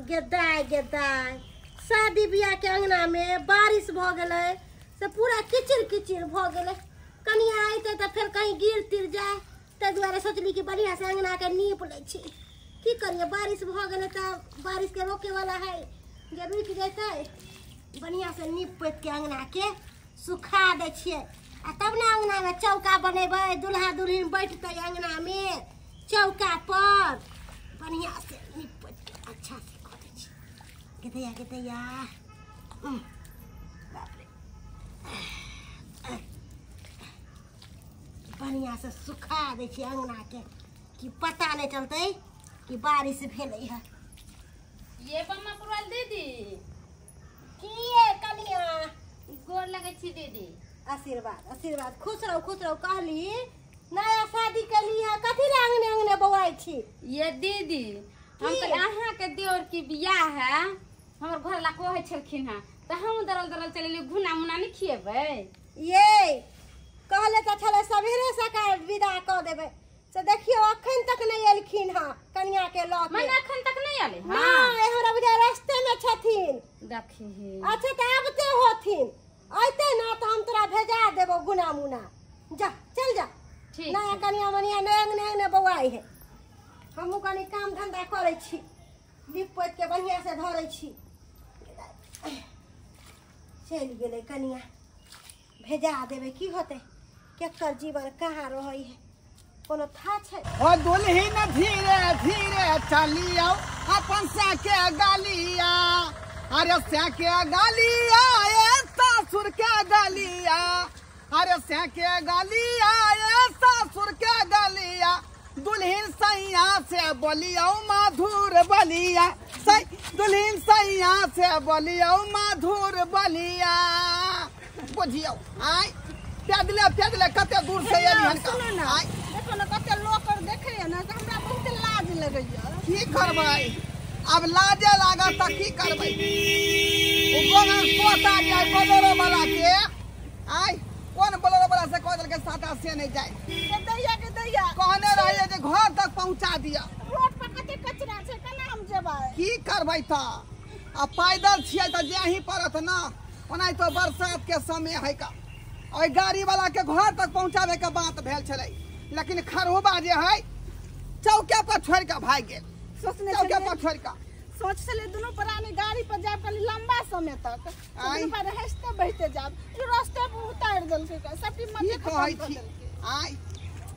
गेदाय गेदाय शादी बियाह के अंगना में बारिश भ गेलै से पूरा कीचड़ कीचड़ भ गेलै। कनिया अयतै तऽ फेर कहीं गिर तिर जाए, ताहि दुआरे सोचली कि बढ़िया से अंगना के नीप लै छी। की करिए, बारिश भ गेलै तऽ बारिश के रोके वाला है जे रुकि जेतै। बढ़िया से नीप पोति के अंगना के सुखा दै छियै आ तब ने अंगना में चौका बनेबै, दुल्हा दुल्हिन बैठतै अंगना में चौका पर। बढ़िया से नीप पोति के अच्छा से कऽ दै छियै। गेदैया गेदैया बाप रे, बढ़िया से सुखा दै छियै अंगना के कि पता नहीं चलतै कि बारिश भेलै है। ये बम्मा पुरवाल दीदी की ये कनिया, गोर लगै छी दीदी। आशीर्वाद आशीर्वाद, खुश रहो खुश रहो। कहली नया शादी कली है, कथी ला अंगने अंगने बौआइ छी? ये दीदी हम तो अहाँ के देवर की बियाह है, हमर घर ला कहै छलखिन हँ तऽ हम दरल दरल चलेली, घुना मुना नहीं खिएबै? ये कहले तऽ छलै सबेरे सकाल विदा कऽ देबै, से देखियौ अखन तक नहीं एलखिन हँ कनिया के लऽ के। मने अखन तक नहीं आले? हाँ, हमरा बुझाय रास्ते में छथिन। देखी अच्छा तऽ आबते होथिन, अयतै ना तऽ हम तोरा भेजा देबो गुना मुना। जा चल जा, ठीक। नया कनिया मनिया नया अंगने अंगने बौआइ है। हमहूँ कनि काम धंधा करै छी, लीप पोति के बढ़िया से धरै छी। चलि गेलै कनिया, भेजा देबै। की होतै, केकर जीवन कहाँ रहै है, कोनो था छै। ओ दुल्हिन धीरे धीरे चलियो अपन के गालिया, अरे के गालिया ए सासुर के गालिया, अरे के गालिया ए सासुर के गालिया, दुल्हिन सैया से बोलियो माधुर बलिया, दुल्हिन सैया से बोलियो माधुर बलिया। बुझियो आय पैदले पैदले कते दूर से एली हन। सुनो ना, देखो ना कते लोक और देखैया ना, हमरा बहुत लाज लगैया। की करबै अब, लाजे लागत त की करबै। ओ गोनर तोता जे बोलेरो वाला के आय, कोन बोलेरो वाला से कह देलकै साता से नहीं जाए। के दैया के दैया कहने रहिए जे घर तक पहुंचा दिया। रोड पर कते कचरा छै, केना हम जेबै? की करबै त, आ पैदल छियै त जाही पड़त ना। ओना तो बरसात के समय है का, ओहि गाड़ी वाला के घर तक पहुंचावे के बात भेल छलै, लेकिन खरहुबा जे है चौके पर छोड़ के भागि गेल। चौके पर छोड़ के सोच छलै दुनू प्राणी गाड़ी पर जायब कनि लंबा समय तक, दुनू पर हँसते बहिते जायब, रास्ते पर उतारि देलकै, सबटी मजे खत्म कऽ देलकै। आय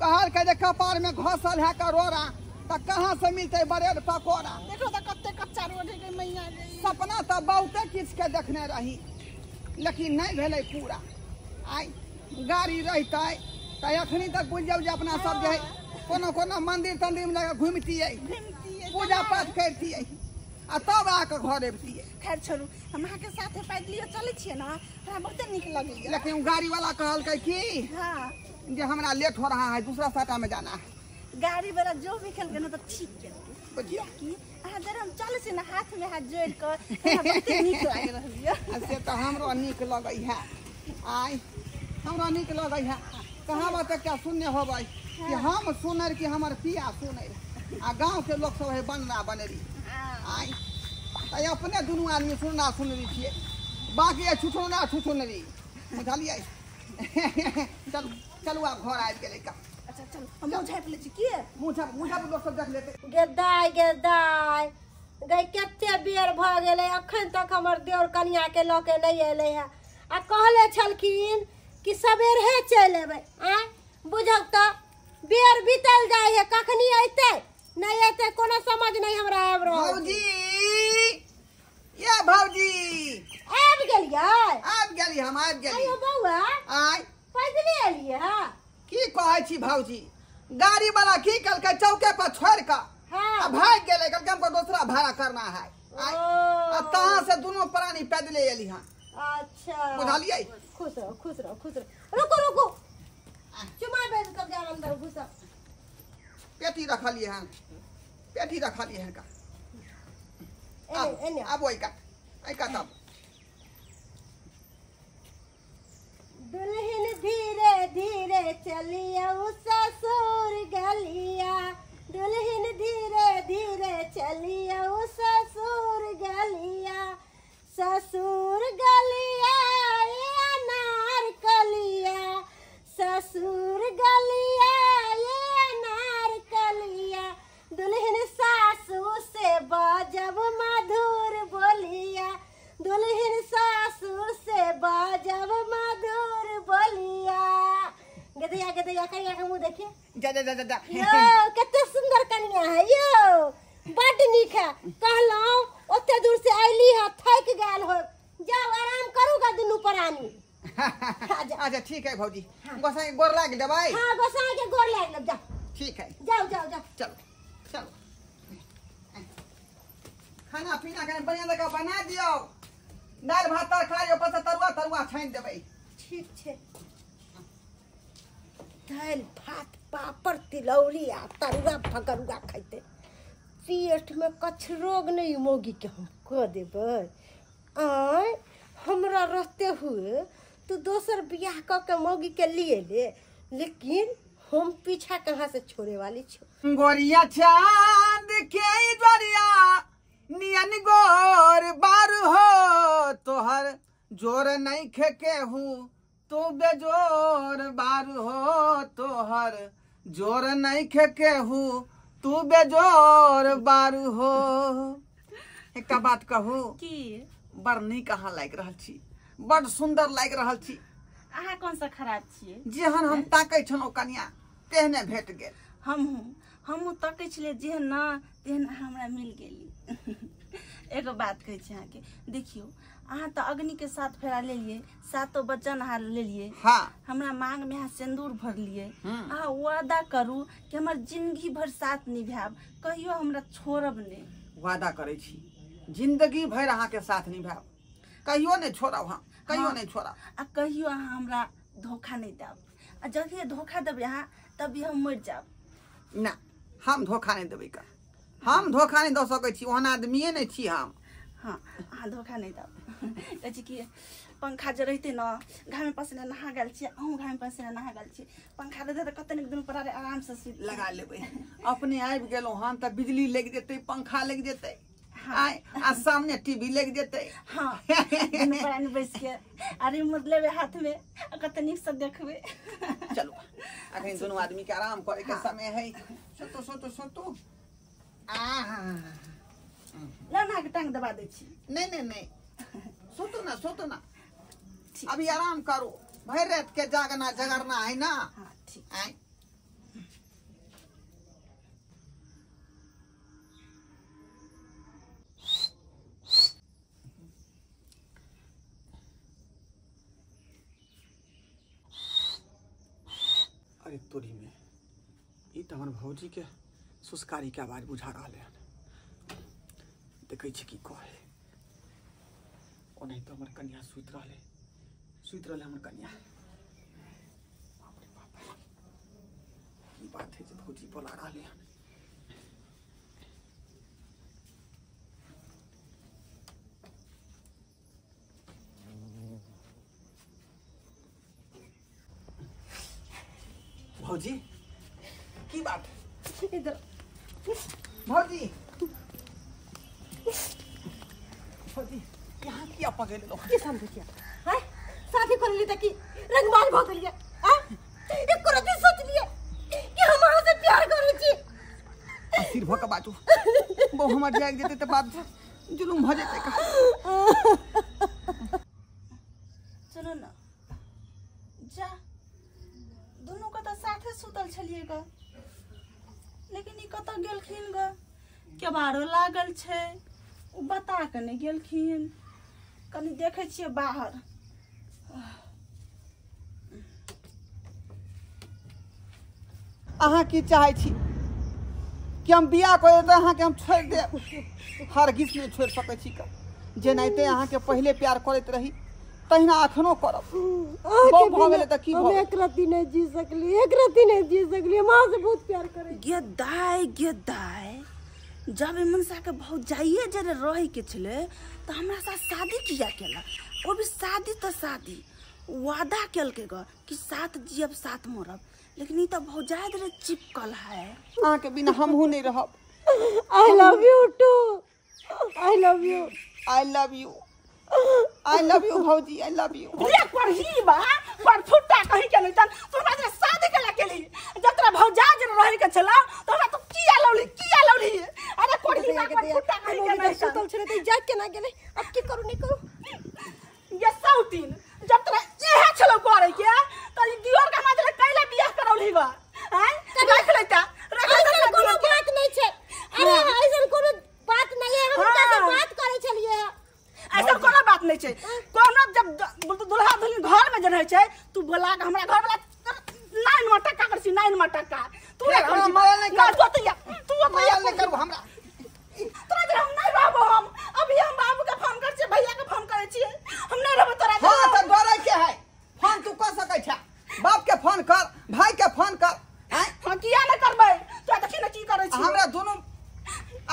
कहलकै जे कपार में घसल है करोड़ा, त कहाँ से मिलतै ब्रेड पकौड़ा। देखो त कते कच्चा रोड है मैया गे। सपना त बहुते किछु के देखने रही, लेकिन नहीं भेलै पूरा। आइ गाड़ी रहितै तऽ अखनी तक बुझि जाउ जे अपना सब जे है कोनो कोनो मंदिर तंदिर में जाके घुमतियै, पूजा पाठ करतियै आ तब आके घर अबितियै। खैर छोड़ू, हम अहाँके साथे पैदलियो चलै छियै ना, हमरा बहुते नीक लगैया। लेकिन गाड़ी वाला कहलकै कि हाँ जे हमरा लेट हो रहा है, दूसरा साटा में जाना है। गाड़ी वाला जो भी खेलकै ना तऽ ठीक केलकै। बुझियौ कि अहाँ जरा हम चलै छी ना हाथ में हाथ जोड़ि कऽ, हमरा बहुते नीक लागि रहल यऽ। से तऽ हमरो नीक लगै है, आइ हमरा नीक लगै है। कहावत एकटा सुनने होबै कि हम सुनर कि हमर पिया सुनर, आ गाँव के लोक सब है बनरा बनेरी। आइ तऽ अपने दुनू आदमी सुनरा सुनरी छियै, बाकी छुछुनरा छुछुनरी, बुझलियै। चलू चलू आब घर आबि गेलै का। अच्छा चलू, हम मुँह झाँपि लै छी। की मुँह झाँप, लोक सब देख लेतै। गेदाय गेदाय गई कते बेर भऽ गेलै, अखन तक हमर देवर कनिया के लऽ के नहि एलै है। आ कहले छलखिन कि सबेरे चलि अयबै। आँय बुझौ तऽ बेर बीतल जाइ है, कखनी अयतै नहि अयतै कोनो समझ नहीं हमरा आबि रहल। भौजी ये भौजी आबि गेलियै? आबि गेली हम, आबि गेली। आइयो बौआ, आय पैदले एलियै हँ? की कहै छी भौजी, गाड़ी वाला की कहलकै चौके पर छोड़ कऽ आ भागि गेलै, कहलकै हमको दूसरा भाड़ा करना है। आ तहाँ से दुनू प्राणी पैदले एली हँ। अच्छा बुझलियै। खुश रहो खुश रहो खुश रहो। रुको रुको, चुमा बेच कर जाओ अंदर घुसो। पेटी रखलियै हन, पेटी रखलियै हन का। आब ओहि कात, एहि कात आब। दुल्हन धीरे धीरे चलियो ससुर गलिया, दुल्हन धीरे धीरे चलियो ससुर बाजब मधुर बोलिया, दुल्हन सासुर से बाजब मधुर बोलिया। गदैया गदैया कनिया के मुँह देखिए। जा जा जा जा यो कते सुंदर कनिया है यो, बड नीक है। कहलहुँ ओते दूर से अयली है, थक गेल हो, जाओ आराम करूगा दुनू प्राणी। अच्छा ठीक है भौजी। गोसाई के गोर लाग देबै? हाँ गोसाई के गोर लाग लेब, जाओ। ठीक है, जाओ जाओ जाओ, चलो चलो। खाना पीना कने बढ़िया जकाँ बना दियौ, दालि भात तरकारी ऊपर से तरुआ तरुआ छानि देबै। ठीक छै। दालि भात पापड़ तिलौरी आ तरुआ फकरुआ खैते पेट में कछ रोग नहीं मौगी के हम कह देबै। आय हमरा रहते हुए तू दोसर बियाह कऽ के मौगी के लिए ले, लेकिन हम पीछा कहाँ से छोड़े वाली छो। गोरिया चांद के जोरिया नियन गोर बार हो, तोहर जोर नहीं खेके हूँ तू बेजोर बार हो, तोहर जोर नहीं खेके हूँ तू बेजोर बार हो। एकटा बात कहू की? बड़ नीक अहाँ लागि रहल छी, बड़ सुंदर लागि रहल छी। अहाँ कौन सा खराब छियै? जेहन हम ताकै छलहुँ कनिया तेहने भेट गेल। हमहूँ तकै छलियै जेहन न तेहन हमरा मिल गेली। एगो बात कहै छी अहाँके, देखियौ अहाँ तऽ अग्नि के साथ फेरा लेलियै, सातो बच्चन अहाँ लेलियै। हाँ। हमरा मांग में अहाँ सिंदूर भरलियै। अहाँ वादा करू कि हमर जिंदगी भर साथ निभायब, कहियो हमरा छोड़ब नहि। वादा करै छी जिंदगी भरि अहाँके साथ निभायब, कहियो नहि छोड़ब हम, कहियो नहि छोड़ब। आ कहियो अहाँ हमरा धोखा नहि देब, आ जब धोखा देबै अहाँ तभी हम मरि जायब। ना हम धोखा नहि देबै का, हम धोखा नहि दऽ सकै छी, ओहन आदमिए नहि छी हम। हाँ अहाँ धोखा नहि देब। कहै छी कि पंखा जे रहितै न, घामे पसीना नहा गेल छियै, अहूँ घामे पसीना नहा गेल छियै, पंखा रहितै तऽ कते नीक दुनू परारे आरामसँ सुति लगा लेबै। अपने आबि गेलहुँ हन तऽ बिजली लागि जेतै, पंखा लागि जेतै, आ सामने टीवी लागि जेतै। हाँ दुनू प्राणी बैस के आ रिमोट लेबै हाथमे आ कते नीकसँ देखबै। चलू अखन दुनू आदमी के आराम करे के समय है। सुतू सुतू सुतू। ला ना के टांग दबा दै छी। नहीं नहीं नहीं, सुतू ना सुतू ना, अभी आराम करो, भरि रात के जागना जगरना है ना। हाँ ठीक। आय अरे तोरी में ई तऽ हमर भौजी के सुस्कारी के आवाज बुझा रहल है। देखै छी की कहै। ओनाहितो हमर कनिया सुति रहलै, सुति रहलै हमर कनिया। बाप रे बाप, की बात है जे भौजी बोला रहलै हन। भौजी की बात? इधर भौजी, भौजी यहाँ किया पकड़ लेलहुँ? की समझै छियै? हैं शादी कर लेली तऽ की रंगबाज भऽ गेलियै? आँ एको रत्ती सोचलियै कि हम अहाँ से प्यार करै छी? स्थिर भऽ कऽ बाजू, बहु हमर जागि जेतै तऽ बात जुलुम भऽ जेतै। सुनू न, जा दुनू के तऽ साथे सुतल छलियै ग, लेकिन ई कतऽ गेलखिन ग? केबाड़ो लागल छै, ओ बता के नहि गेलखिन। कनि देखै छियै बाहर। अहाँ की चाहै छी कि हम बियाह कऽ देब तऽ अहाँके हम छोड़ि देब? हरगिज नहि छोड़ि सकै छी। जेनाहिते अहाँके पहिले प्यार करैत रही तहिना अखनो करब। भऽ गेलै तऽ की? हम एक रत्ती नहि जी सकली, एक रत्ती नहि जी सकली। हम अहाँ से बहुत प्यार करै। गे दाय गे दाय, जब ई मनसा के भौजाइए जे रहे के छलै तऽ हमरा साथ शादी किया केलक? ओ भी शादी तऽ शादी वादा केलकै ग कि साथ जियब साथ मरब, लेकिन ई तऽ भौजाइ रहे चिपकल है। अहाँके बिना हमहूँ नहि रहब। I love you too, I love you, I love you, I love you भौजी, I love you. रे पढ़ी बा पर फुट्टा कहीं के नहीं तन तोरा जे साथ शादी केला केली जब तोरा भौजा जे रहे के छला तो हमरा तू किया लौली अरे कोड़ी ना पर कुत्ता कहि के नहीं सुतल छले त जाग केना गेलै अब की करू नहीं करू ये सौतीन जब तोरा इहे छलो करे के त ई दियोर के हमरा कैला बियाह करौली बा हैं रख लेता रख ऐसन कोनो बात नहीं छै। अरे ऐसन कोनो बात नहीं है, हम हुनका से बात करे छलिए। ऐसा कोनो बात नहीं छै। कोनो जब दुल्हा दुल्हन घर में जन छै तू बोला के हमरा घर वाला 9 में टक्का कर छी 9 में टक्का तू हमरा मरल नहीं कर तू मरल नहीं करू हमरा तोरा जरा हम नहीं रहबो। हम अभी हम बाबू के फोन कर छी भैया के फोन करे छी हम नहीं रहबो तोरा। हां त डरै के है फोन तू कर सकै छ बाप के फोन कर भाई के फोन कर। हैं हम किया न करबै तोरा देखि न की करै छी। हमरा दोनों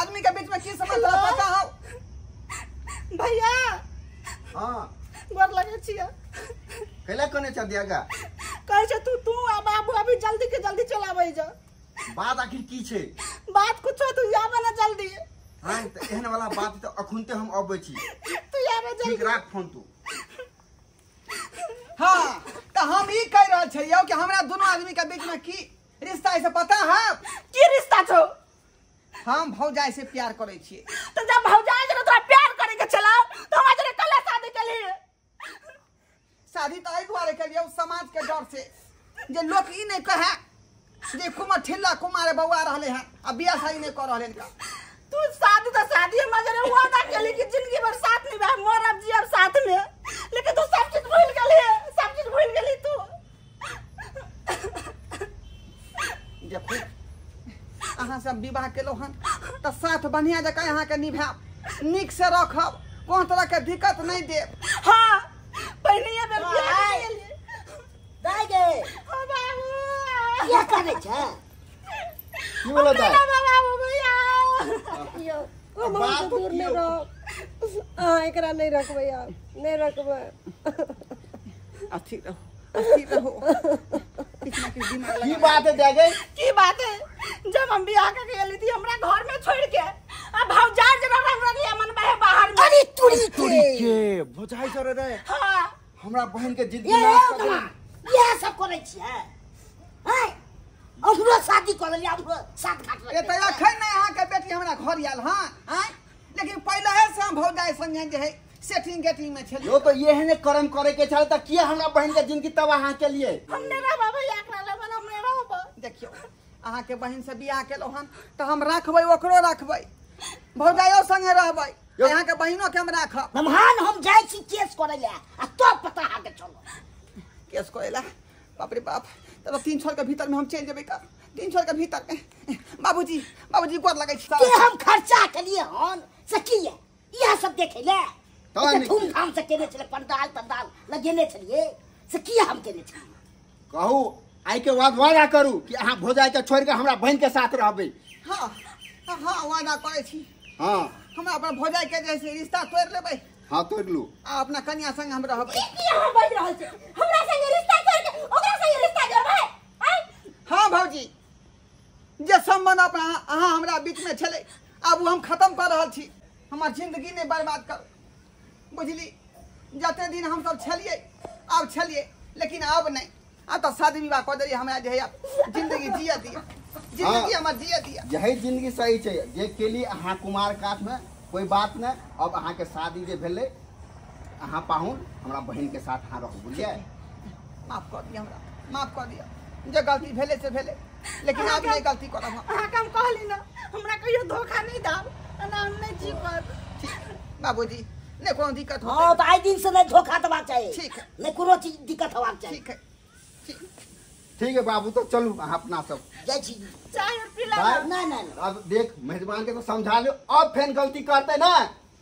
आदमी के बीच में की समझ पता हो भैया। हां गोर लगे छियै। कैला कोने छ दियागा कहै छै तू तू आ बाबू अभी जल्दी के जल्दी चलाबै जा। बात आखिर की छै? बात कुछो तू आबे ना जल्दी। हां त एहन वाला बात त अखुनते हम अबै छी तू आबे जल्दी। ठीक राख फोन तू। हां त हम ई कह रहल छियै कि हमरा दोनों आदमी के बीच में की रिश्ता है से पता है? की रिश्ता छौ? हम भौजाई से प्यार करै छियै। त जब भौजाई से तोरा प्यार करे के छलौ त हमरा जरे कल शादी केली। शादी त एहि दुआरे केलियै समाज के डर से जे लोक ई नहीं कहे जे कुमार ठिल्ला कुमारे बौआ रहले हैं आ बियाह शादी नहीं कर रहले इनका। तू शादी त शादी हमरा जरे वादा केली कि जिंदगी भर साथ निभाए मरब जियब साथ में, लेकिन तू सब चीज भूल गेली सब चीज भूल गेली तू। देखू अहाँ सब विवाह केलहुँ हन त साथ बढ़िया जकाँ अहाँके निभायब नीक से रखब कोनो तरह के दिक्कत नहीं देब। हाँ पहिने बेर बियाह केलियै दाइ गे। हां बाबू किया करै छै? की बोला दाइ? बाबू भैया यौ ओ मन दूर नहीं रहो। हां एकरा नहीं रखबै आब नहीं रखबै। अथी रहो अथी रहो किछु ना किछु दिमाग की बात है दाइ गे? की बात है जब हम बियाह के गेली थी हमरा घर में छोड़ के आ भौजाई जरा हमरा के मन बहे बाहर में। अरे तुरी तुरी के भौजाई सर रे। हां हमरा बहन के जिंदगी नाश कर ये सब करै छियै। हैं हमरो शादी कर लिया हमरो साथ घाट ए त अखन नै अहाँ के बेटी हमरा घर आयल। हां हैं लेकिन पहिले से हम भौजाई संगे जे है सेटिंग गेटिंग में छलियै। यो तो ये है ने कर्म करे के छल त किया हमरा बहन के जिंदगी तबाह के लिए? हम नै रहब भैया एकरा लगन हम नै रहब। देखियौ अहाँ के बहन से बियाह केलहुँ हन त हम राखबै ओकरो राखबै भौजाइयो संगे रहबै अहाँ के बहिनो के हम राखब। नमहान हम जाइ छी केस करै ले आ तो पता हा के चलो केस करै ले। बाप रे बाप तब 3 साल के भीतर में हम चलि जेबै का 3 साल के भीतर में बाबूजी बाबूजी गोर लगै छी के हम खर्चा केलिए हन से की है इएह सब देखै ले धूमधाम से केने छलै पंडाल तंडाल लगेने छलिए से की हम केने छलिए। कहू आई के बाद वादा करू कि अहाँ भौजाई के छोड़ के हमरा बहन के साथ रहबै। हां हां वादा करै छी। हां हमरा अपन भौजाई के जैसे रिश्ता तोड़ लेबै। हां तोड़ लू आ अपना कन्या संग हम रहबै। की अहाँ बाजि रहल छी? हमरा संगे रिश्ता तोड़ के ओकरा संगे रिश्ता जोड़बै? हां भौजी जे संबंध अपना अहाँ हमरा बीच में छलै आब हम खत्म कर रहल छी। हमर जिंदगी नहीं बर्बाद करू बुझली। जते दिन हम सब छलिए आब छलिए लेकिन आब नहीं। आब तो शादी विवाह कऽ देलियै हमरा जे है जिंदगी जिया दिया जिंदगी हमर जिया दिया। यही जिंदगी सही छै जे केली अहाँ कुमार काठ में कोई बात नहीं। अब अहाँ के शादी जे भेलै अहाँ पाहुन हमरा बहन के साथ अहाँ रहू बुझलियै। माफ कर दिया हमरा माफ कर दिया जे गलती भेलै से भेलै लेकिन आब नहीं गलती करब हम। अहाँ के हम कहली ना हमरा कहियो धोखा नहीं देब एना हम नहीं जी पाब। बाबूजी नहीं कोनो दिक्कत हो। हां त आइ दिन से नहीं धोखा देबाक चाही। ठीक है नहीं कोनो चीज दिक्कत होबाक चाही। ठीक है ठीक है बाबू तो चलू अहाँ अपना सब जाइ छी चाय और पी ले। ना ना अब देख मेहमान के तो समझा लियो अब फेन गलती करते ना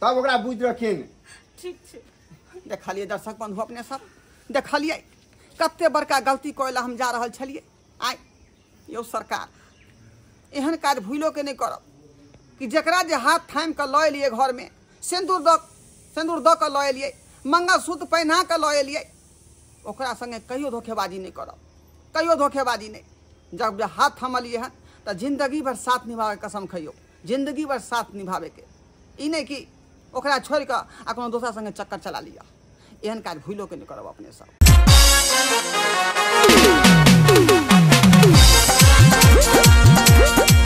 तब ओकरा बुझ रखिन। ठीक छै देखलिए दर्शक बंधु अपने सब देखलिए कते बड़का गलती करै ला हम जा रहल छलिए। आइ यौ सरकार एहन काज भूलो के नहीं करब कि जकरा जे हाथ थामि कऽ लऽ एलियै घर में सिन्दूर दऽ कऽ लऽ एलियै मंगलसूत्र पहिना कऽ लऽ एलियै ओकरा संगे कहियो धोखेबाजी नहीं करब कहियो धोखेबाजी नहीं। जब हाथ थमलिए हन तऽ जिंदगी भर साथ निभावे कसम खइयो जिंदगी भर साथ निभावे के ई नहीं कि ओकरा छोड़ि कऽ आ कोनो दोसरा संगे चक्कर चला लिअ। एहन काज भूलो के नहीं करब अपने सब।